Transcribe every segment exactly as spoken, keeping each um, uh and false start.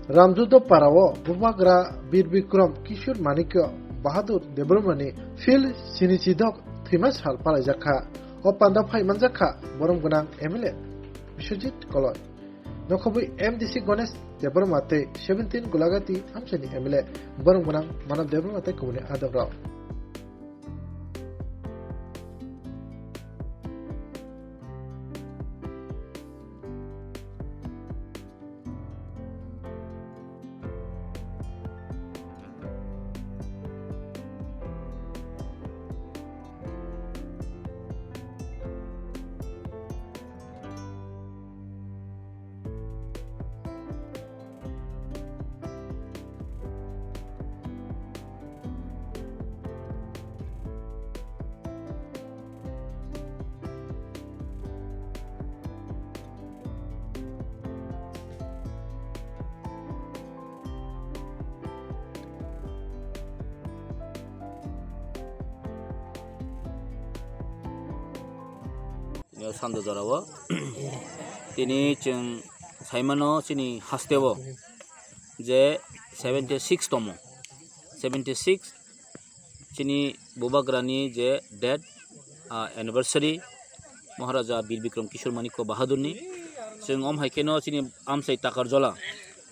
Ramjudop parao Bubagra Bir Bikram Kishore Manikya Bahadur Debbarmani field sinichidok thwima sal palaijak kha. O panda phai manjak kha borom gwnang M L A Biswajit Koloi. Nokhobwi M D C Ganesh Debbarma tei seventeen Golagati amchaini M L A borom gwnang Manav Debbarma tei kubuni adongrok. Tini o sando jorao tini chwng saimano chini hasteo je seventy six tomo, seventy six chini Bubagrani je death, ah, anniversary Maharaja Bir Bikram Kishore Manikya Bahadurni. Chwng om hai kheno chini amchai Takarjola,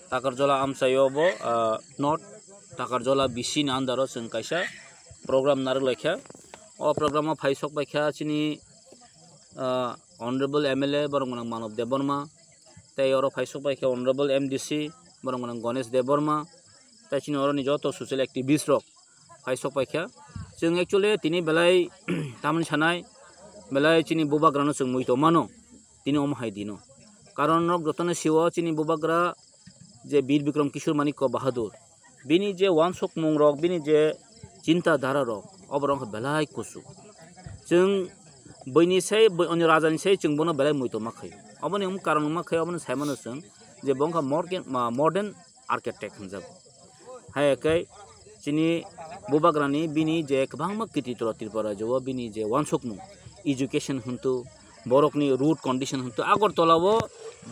Takarjola amchaio bo, ah, North Takarjola B C ni under o chwng kaisa program narwk laikha. O program o phai sok paikha chini, ah, Honorable M L A borom gwnang Manav Debbarma, tei oro phai sok paikha Honorable M D C borom gwnang Ganesh Debbarma, tei chini oroni joto social activist rok phai sok paikha. Chwng actually tini belai tamni sanai belai chini Bubagrano chwng mui tongmano tini omo hai dino. Karon nok jotono sio chini Bubagra je Bir Bikram Kishore Manikya Bahadur, bini je wansukmung rok, bini je chinta dhara rok, oborok wngkha belai kusu. Chwng buini sai, bui-, oni rajani sai chwng bono belai muitu ma khaio. Oboni wng karon wngma khaio, oboni saimano chwng je bo wngkha morgen-, ma-, modern architect hwnjago. Hai khe chini Bubagrani bini je kwbangma krititro Tripura rajyo o bini je wansukmung, education hwntu, borokni road condition hwntu, Agartala o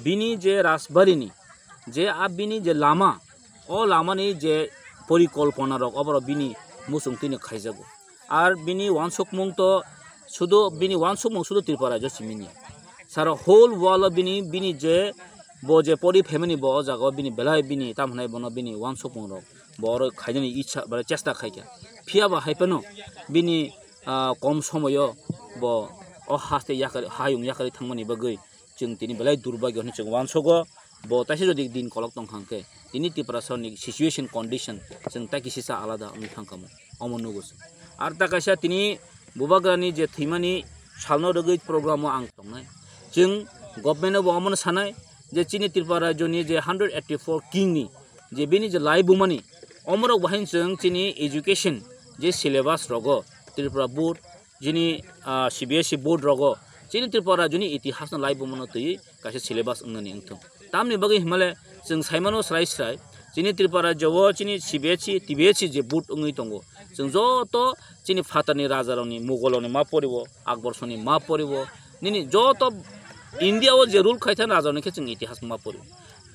bini je rajbarini je a bini je lama, o lamani je porikolpona rok oborok bini muchung twi no khaijago. Ar bini wansukmung to sudu, bini wansukmung sudu Tripura rajyo simi ya. Sara whole world o bini, bini je bo je pori family bo o jaga o bini belai bini tam hwnai bono bini wansukmung rok bo oro khainani ichha ba chesta khaikha. Phiya ba hai phano bini, ah, kom somoyo bo o haste yakari, hayung yakari thangmani bagwi chwng tini belai durbagyo hinwi chwng wansugo. Bo taisa jodi din kolok tong kha hwnkhe tini Tiprasani situation condition chwng tai kisisa alada wngwi thang kha mo, omo nugo chwng. Ar ta kaisa tini Bubagrani je thwimani salno rwgwi program o ang tongnai. Chwng government o bo omono sanai je chini Tripura rajyoni je hundred eighty four king ni je bini je lai bumani omorok bahai chwng chini education je syllabus rogo Tripura board jini, ah, C B S E board rogo chini Tripura rajyoni itihasno lai bumano twi kaisa syllabus wngnani wngthung. Tamni bagwi himale chwng saimano srai srai chini Tripura rajyo o chini C B S E, T B S E je board wngwi tongo. Chwng joto chini phatarni rajarokni, Mugolrokni ma poriwo, Akbor soni ma poriwo, nini joto India o je rule khaithang rajarokni khe chwng itihas ma poriwo.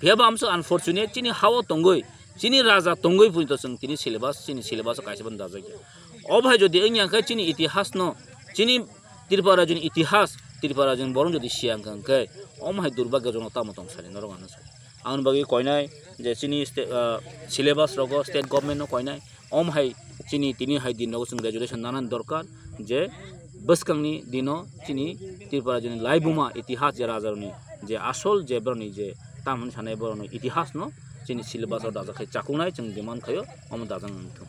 Phiya bo amso unfortunate chini ha o tongwi, chini raja tongwi phuito chwng tini syllabus, chini syllabus o kaisa phano dajak ya. O bahai jodi wngya khe chini itihas no, chini Tripura rajyoni itihas, Tripura rajyoni borok jodi siya wngkha hwnkhe, omo hai durbagyojonok tamo tong sari norok ano sari. Aboni bagwi koinai je chini sta-, ah, syllabus rogo state government no koinai, omo hai chini tini hai din rogo chwng resolution nanani dorkar je bwskangni dino chini Tripura rajyoni laibuma itihas je rajarokni je asol je borokni je tam hwnwi sanai borokni itihas no chini syllabus o dajak khai chakuknai chwng demand khaio omo dajak nang thung.